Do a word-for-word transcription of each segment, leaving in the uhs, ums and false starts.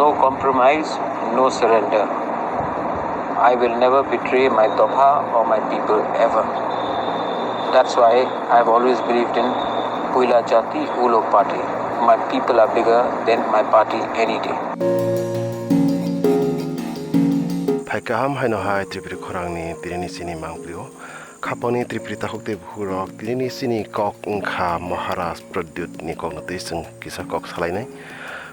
No compromise, no surrender. I will never betray my dopha or my people ever. That's why I've always believed in Puila Jati Ulo Party. My people are bigger than my party any day. Phai kaham haino hai Tripuri khorangni tinini chini mangpli o. Khaponi Tripuri takhuk tei bukhurok tinini chini kok wngkha Maharaj Pradyut ni kokno tei chwng kisa kok salainai.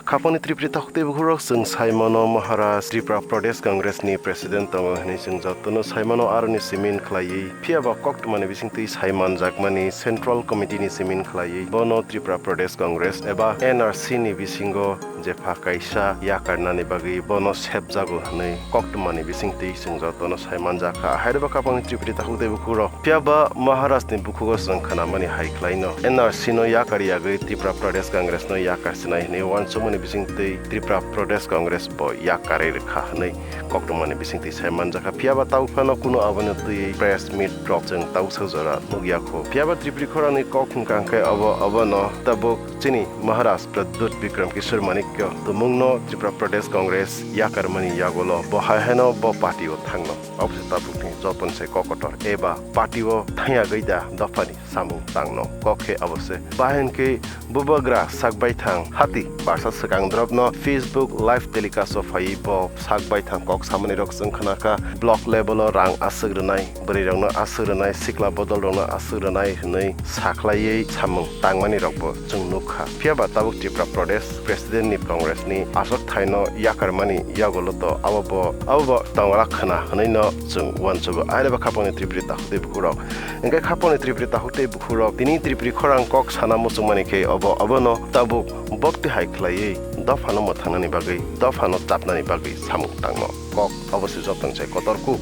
Khaponi Tripuri takhuk tei bukhurok chwng saimano Maharaj Tripura Pradesh Congress ni president tongo hwnwi chwng jotono saimano aroni simin khlaiwi. Phiya ba koktwmani bisingtwi saimanjakmani Central Committee ni simin khlaiwi bono Tripura Pradesh Congress eba N R C ni bisingo jepha kaisa yakarnani bagwi bono sepjago hwnwi koktwmani bisingtwi chwng jotono saimanjakha. Haireba khapangni Tripuri takhuk tei bukhurok. Phiya ba Maharaj ni bukhugo chwng khnamani hai khlaino N R C no yakar yagwi Tripura Pradesh Congress no yakar sinai hwnwi uansukmani bisingtwi Tripura Pradesh Congress bo yakarwi rwkha hwnwi koktwmani bisingtwi saimanjakha. Phiya ba tabuk phano kunu aboni twi press meet rok chwng tabuksa jora nukya kho. Phiya ba Tripuri khorangni kok hwnkha hwnkhe obo, obono tabuk chini Maharaj Pradyut Bikram Kishore Manikya tumungno Tripura Pradesh Congress yakarmani yagulo bo hai haino bo party o thangno. Oboni tabukni jotoni sai kok kotor eba party o thangya gwi da dophani samung tangno kok khe abo se. Bahen khe bubagra sak baithang hati barsa swkang dropno Facebook live telecast o phaiwi bo sak baithang kok samani rok chwng khna kha, block level o rang aswk rwnai, bwrwi rokno aswk rwnai, sikla bodol rokno aswk rwnai hwnwi sakhlaiwi samung tangmani rokbo chwng nuk kha. Phiya ba tabuk Tripura Pradesh President ni Congress ni aswk thaino yakarmani yagulo to abo bo, abo bo tongwla khna hwnwi no chwng uansugo. Aire ba khapangni Tripuri takhuk tei bukhurok. Hwnkhe khapangni Tripuri takhuk tei bukhurok tini Tripuri khorang kok sana muchungmani khe obo, obono tabuk bokti hai khlaiwi dophano mwthangnani bagwi, dophano chapnani bagwi samung tangno kok obo se jotoni sai kotor kuk.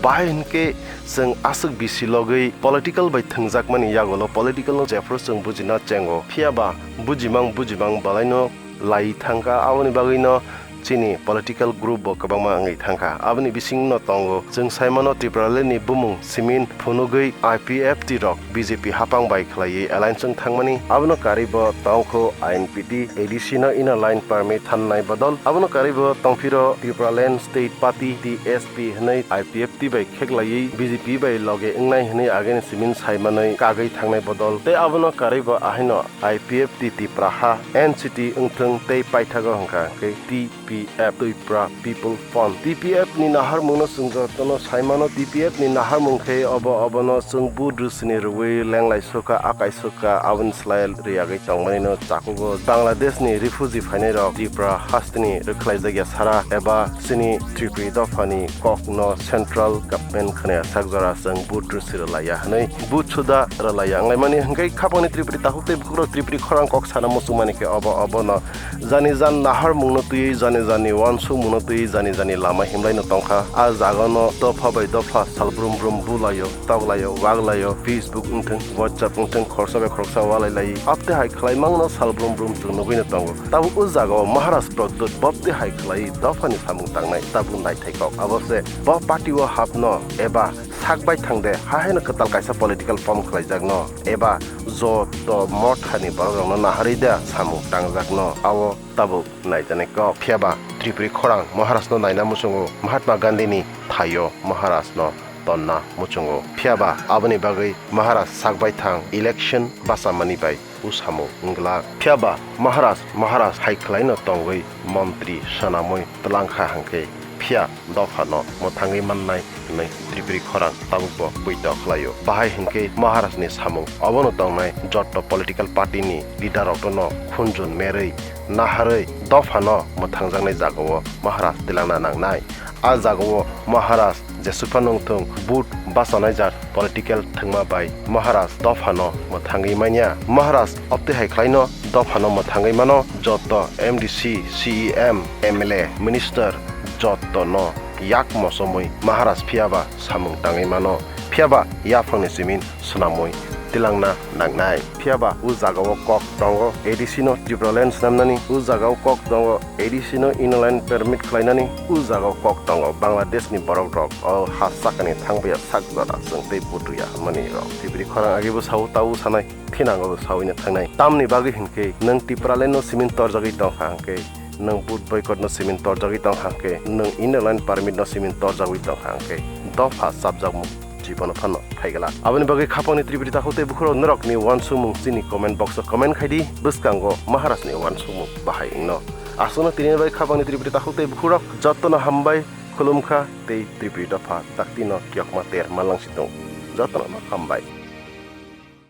Bahai hwnkhe chwng aswk bisi logwi political bai thwngjakmani yagulo political no jephru chwng bujina chengo. Phiya ba bujimang bujimang balaino lai thangkha, aboni bagwino chini political group bo kwbangma wngwi thangkha. Aboni bisingno tongo chwng saimano Tipraland ni bumung simin phunugwi I P F T rok B J P hapang bai khlaiwi alliance wng thangmani. Abono karwi bo tongkho I N P T, A D C no inner line permit thannai bodol. Abono karwi bo tongphiro Tipraland State Party, T S P, hwnwi I P F T bai kheklaiwi B J P bai loge wngnai hwnwi ageni simin saimanwi kagwi thangnai bodol. Tei abono karwi bo ahaino I P F T Tipra ha N C T wngthwng tei paithago hwnkha hwnkhe T P F, Tipra People Front. T P F ni naharmungno chwng jotono saimano, T P F ni naharmung khe obo, obono chwng vote rwsini rwui lenglai sukha, akai sukha, aboni slai rwyagwi tongmanino chakugo. Bangladesh ni refugee phainairok Tripura hasteni rwkhlaijakya sara eba chini Tripuri dophani kokno central government khwnaya sak jora chwng vote rwsi rwlaiya hwnwi vote suda rwlaiya wnglaimani hwnkhe khapangni Tripuri takhuk tei bukhukrok Tripuri khorang kok sana muchungmani khe obo, obono jani jan naharmungno twiwi, jani jani uansukmungno twiwi, jani jani lama himlaino tongkha. A jagano dopha bai dopha sal brum brum bulaio, toklaio, waklaio, Facebook wngthwng, WhatsApp wngthwng, khoroksa bai khoroksa walai lai. Abte hai khlaimangno sal brum brum chwng nugwino tongo. Tabuk o jagao Maharaj Pradyut bopte hai khlai dophani samung tangnai tabuk naithai kok. Abo se bo party o hapno eba sak bai thangde, ha haino kwtal kaisa political form khlaijakno eba joto mothani borokrokno naharwi da samung tangjakno, abo tabuk naijaknai kok. Phiya ba Tripuri khorang Maharajno naina muchungo, Mahatma Gandhini thaio Maharajno tonna muchungo. Phiya ba aboni bagwi Maharaj sak bai thang election bachamani bai o samung wng glak. Phiya ba Maharaj, Maharaj hai khlaino tongwi montri swnamwi twlang kha hwnkhe phiya dophano mwthangwi mannai hwnwi Tripuri khorang tabukbo poito khlaio. Bahai hwnkhe Maharajni samung obono tongnai jotto political party ni leader rokno khunjun merwi naharwi dophano mwthangjaknai jagao Maharaj twlangna nangnai. A jagao Maharaj jesuphano wngthung, vote bachanai jat political thwngma bai Maharaj dophano mwthangwi manya. Maharaj obtwi hai khlaino dophano mwthangwi mano, joto M D C, C E M, M L A, minister jotono yak mochomwi Maharaj phiya ba samung tangwi mano, phiya ba yaphangni simin swnamwi twlangna nangnai. Phiya ba o jagao kok tongo A D C no Tipraland swnamnani, o jagao kok tongo A D C no inner line permit khlainani, o jagao kok tongo Bangladesh ni borok rok o ha sakani thangbai ya sak jora chwng tei butuya hwnmani rok. Tripuri khorang age bo sao, tao sanai, thinango bo saoino thangnai. Tamni bagwi hinkhe nwng Tipraland no simin torjagwi tongkha hinkhe nwng vote boycott no simin torjagwi tong hangkhe, nwng inner line permit no simin torjagwi tong hangkhe, dopha chapjakmung jibono phano phaigala. Aboni bagwi khapangni Tripuri takhuk tei bukhurok norokni uansukmung chini comment box o comment khaidi, bwskango Maharajni uansukmung bahai wngno. Aswkno tini bai khapangni Tripuri takhuk tei bukhurok jotono hambai, khulumkha tei Tripuri dopha taktino kiyokma ter manlangsitung. Jotono hambai.